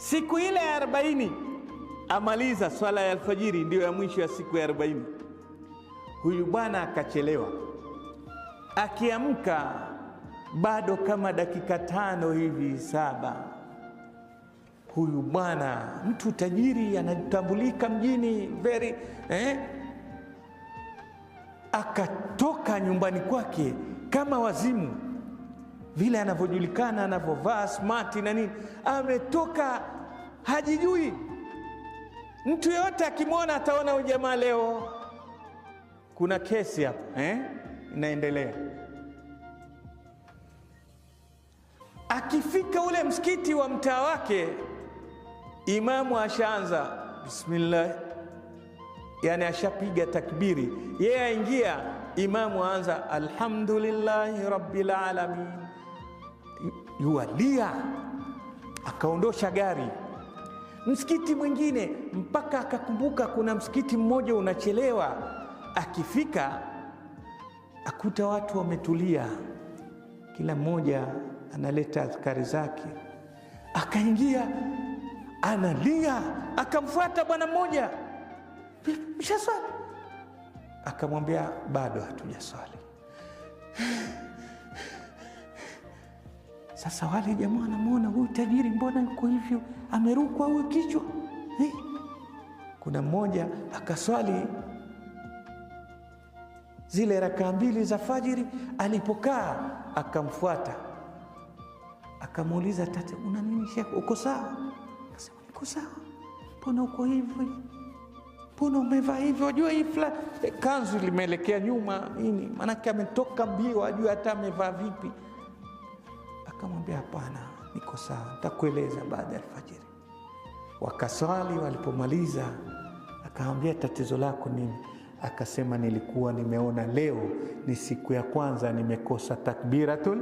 Siku ile ya 40 amaliza swala ya alfajiri, ndiyo ya mwisho ya siku ya 40. Huyu bwana akachelewa, akiamka bado kama dakika 5 hivi 7. Huyu bwana mtu tajiri anatambulika mjini very akatoka nyumbani kwake kama wazimu vile anavyojulikana, anavyovaa smart na nini, ametoka hajijui. Mtu yote akimwona ataona huyu jamaa leo kuna kesi hapa inaendelea. Akifika ule msikiti wa mtaa wake, imamu ashaanza bismillah, yani ashapiga takbiri, yeye aingia, imamu aanza alhamdulillahi rabbil alamin, yualia, akaondosha gari. Msikiti mwingine mpaka akakumbuka kuna msikiti mmoja unachelewa. Akifika akuta watu wametulia, kila mmoja analeta adhkari zake. Akaingia analia, akamfuata bwana mmoja, mshaswali? Akamwambia bado hatujaswali. Sasa wale jamaa wanamuona huyu tajiri, mbona yuko hivyo, amerukwa huyu kichwa. Kuna mmoja akaswali zile rakaa 2 za fajiri, alipokaa akamfuata akamuuliza, tate, una nini shekhe, uko sawa? Akasema niko sawa. Mbona uko hivi? Mbona umevaa hivyo? Unajua hii kanzu limeelekea nyuma nini? Maanake ametoka mbio, ajua hata amevaa vipi. Akamwambia hapana, niko sawa, nitakueleza baada ya alfajiri. Wakaswali, walipomaliza akamwambia tatizo lako nini? Akasema nilikuwa nimeona leo ni siku ya kwanza nimekosa takbiratul